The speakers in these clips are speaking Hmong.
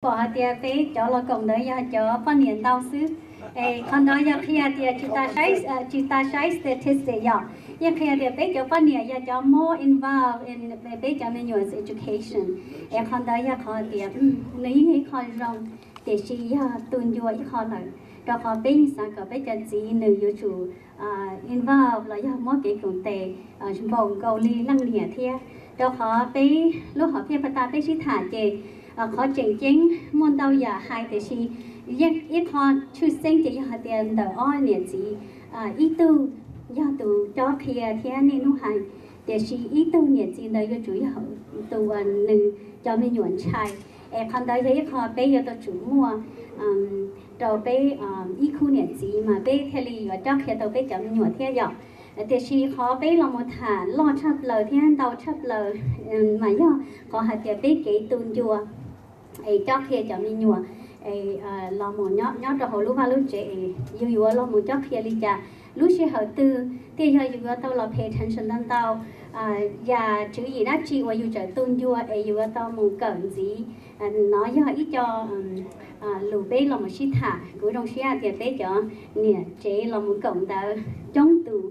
Pom hais tias peb cov los koom ntawd yog cov poj niam ntau xwb. Es qhov ntawd yog qhia tias tsis tas saib, tsis tas saib statistic yom, yeej qhia tias peb cov poj niam yog cov more involved in peb cov me nyuam education. Es qhov ntawd yog qhov tias nws yeej yog ib qho zoo, tiam sis yog tu ncua ib qho lawm, rau qhov peb yeej xav kom peb cov txiv nws yuav tsum involve los yog muab kev koom tes npaum nkaus li leej niam thiab. Rau qhov peb lub hom phiaj pab tas peb sib tham ces qhov tseem ceeb muaj ntau yam hais, tiam sis yeej ib qho tshwj xeeb ces yog hais tias ntawm ob niam txiv, ib tug yog tus cob qhia thiab niaj hnub hais, tiam sis ib tug niam txiv ntawd yuav tsum yog tus uas nws cov me nyuam ntshai. Es qhov ntawd yog ib qho peb yuav tau tsum muaj rau peb ib khub niam txiv mas peb thiaj li yuav cob qhia tau peb cov me nyuam thiab yom. Tiam sis qhov peb los mus tham loj tshaj plaws thiab ntau tshaj plaws mas yog qhov hais tias peb kev tu ncua es cob qhia cov me nyuam es los mus nyob rau hauv lub vaj lub tsev es yus yuav los mus cob qhia li cas, lub sij hawm twg thiaj yog yus yuav tau los pay attention ntau ntau, yam tswv yim dab tsi uas yus tseem tu ncua es yus yuav tau mus kawm ntxiv. No yog ib co lus peb los mus sib tham. Kuv zoo siab tias peb cov niam tsev los mus koom ntawd coob tus,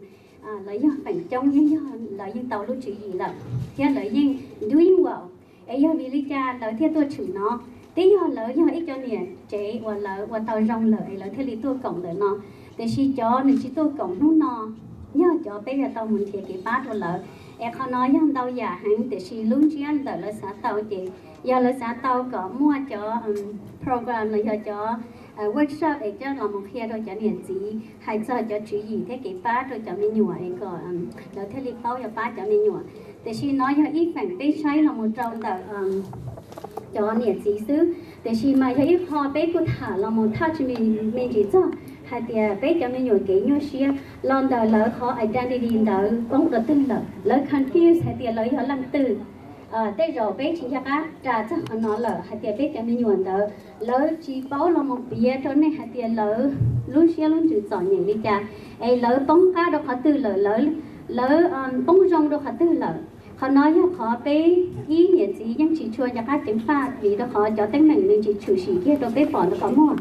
lawv yog feem coob yeej yog lawv yeej tau lub tswv yim lawm thiab lawv yeej do yeej wow. Es yog vim li cas lawv thiaj tuaj tshwm no? Twb yog lawv yog ib co niam tsev uas lawv ua tau zoo lawm es lawv thiaj li tuaj koom ntawm no. Tiam sis cov nws tsis tuaj koom hnub no yog cov peb yuav tau mus nrhiav kev pab rau lawv. Es qhov no yog ntau yam heev, tiam sis lub ntsiab ntawm lawv xav tau ces yog lawv xav tau kom muaj cov program los yog cov workshop es coj los mus qhia rau cov niam txiv hais txog cov tswv yim thiab kev pab rau cov me nyuam es kom lawv thiaj li paub yuav pab cov me nyuam. Tiam sis no yog ib feem peb saib los mus rau ntawm cov niam txiv xwb. Tiam sis mas yog ib qho peb kuj tham los mus thaj tsis me ntsis txog hais tias peb cov me nyuam kev nyuaj siab los ntawm lawv qhov identity ntawd poob rau twg lawm, lawv confuse hais tias lawv yog leej twg. Tej zaum peb tsis nco qab ras txog qhov no lawm hais tias peb cov me nyuam ntawd lawv tsis paub los mus piav rau nej hais tias lawv lub siab lub ntsws txom nyem li cas, es lawv poob qab rau qhov twg lawm, lawv poob zoo rau qhov twg lawm. Qhov no yog qhov peb ib niam txiv yeej tsis tshua nco qab ceev faj vim rau qhov cov teeb meem nws tsis tshwm sim kiag rau peb pom ntawm qhov muag.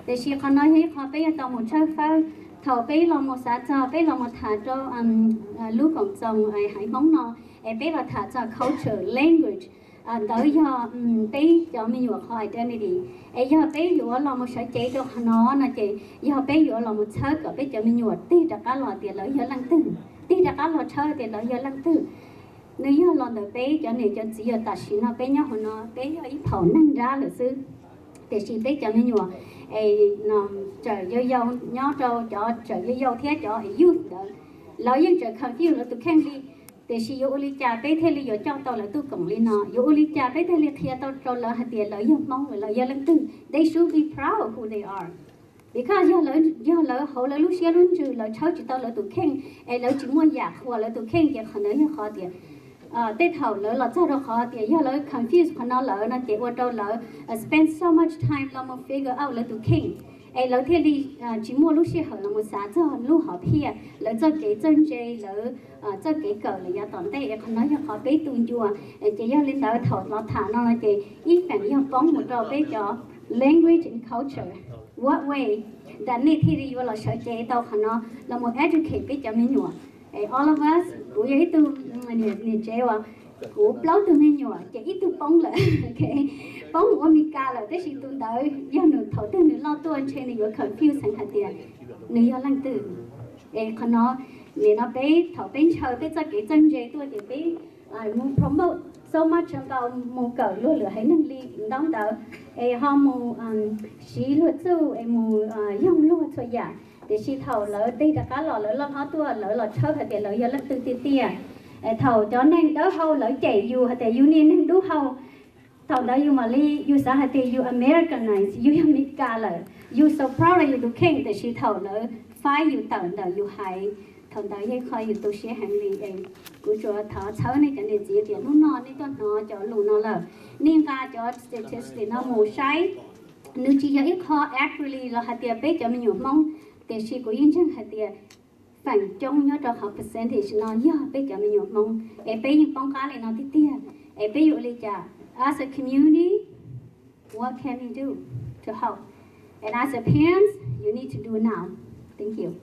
Tiam sis qhov no yog ib qho peb yuav tau mus tshawb fawb thaum peb los mus xav txog peb los mus tham rau lub koom txoos haiv Hmoob no, es peb los tham txog culture, language, ntawd yog peb cov me nyuam qhov identity. Es yog peb yuav los mus sawv cev rau qhov no no ces yog peb yuav los mus txhawb kom peb cov me nyuam tig rov qab los tias lawv yog leej twg, tig rov qab los tshawb tias lawv yog leej twg. Nws yog los ntawm peb cov niam cov txiv uas tam sim no peb nyob hauv no peb yog ib phaum neeg nrab lawm xwb. Tiam sis peb cov me nyuam es tseem yau yau, nyob rau cov tseem yau yau thiab cov youth ntawd, lawv yeej tseem confuse lawv tus kheej li. Tiam sis yuav ua li cas peb thiaj li yuav coj tau lawv tuaj koom li no? Yuav ua li cas peb thiaj li qhia tau rau lawv hais tias lawv yog Hmoob, lawv yog leej twg? They should be proud of who they are. Because yog lawv, yog lawv hauv lawv lub siab lub ntsws lawv tshawb tsis tau lawv tus kheej, es lawv tsis muaj yam qhuas lawv tus kheej, ces qhov ntawd yog qhov tias tej thaum lawv los txog rau qhov tias yog lawv confuse qhov no lawm no ces ua rau lawv spend so much time los mus figure out lawv tus kheej, es lawv thiaj li tsis muaj lub sij hawm los mus xav txog lub hom phiaj, lawv txoj kev txawj ntse, lawv txoj kev kawm lawm yav tom ntej. Es qhov no yog qhov peb tu ncua. Ces yog li ntawd thaum los tham no no ces ib feem yog poob mus rau peb cov language and culture. What way that nej thiaj li yuav los sawv cev tau qhov no los mus educate peb cov me nyuam? All of us, kuv yog ib tug niam tsev uas kuv plaub tug me nyuam ces ib tug poob lawm, poob mus ua Mes Kas lawm, tab sis tus ntawd yog nws thaum twg nws loj tuaj ntshe nws yuav confuse heev hais tias nws yog leej twg. Es qhov no, nim no peb thaum peb ntshaw peb txoj kev txawj ntse tuaj ces peb mus promote so much nkaus, mus kawm luag lwm haiv neeg li ntaub ntawv, es ho mus siv luag txuj es mus yoog luag txhua yam. Tiam sis thaum lawv tig rov qab los lawv loj hlob tuaj lawv los tshawb hais tias lawv yog leej twg tiag tiag. Thaum cov neeg dawb hau lawv cem yus hais tias yus niag neeg dub hau, thaum ntawd yus mam li yus xav hais tias yus Americanize, yus yog Mes Kas lawm, yus so proud of yus tus kheej, tiam sis thaum lawv faib yus tawm ntawm yus haiv, thaum ntawd yeej qhov yus tu siab heev li. Kuv tsuas thov txhawb nej cov niam txiv tias hnub no nej tuaj hnov cov lus no lawm, nej nqa cov statistic no mus saib, nws tsis yog ib qho accurately los hais tias peb cov me nyuam Hmoob, tiam sis kuv yeej ntseeg hais tias feem coob nyob rau qhov percentage no yog peb cov me nyuam Hmoob, es peb yeej poob qab li no tiag tiag. Es peb yuav ua li cas as a community? What can we do to help? And as a parents, you need to do now. Thank you.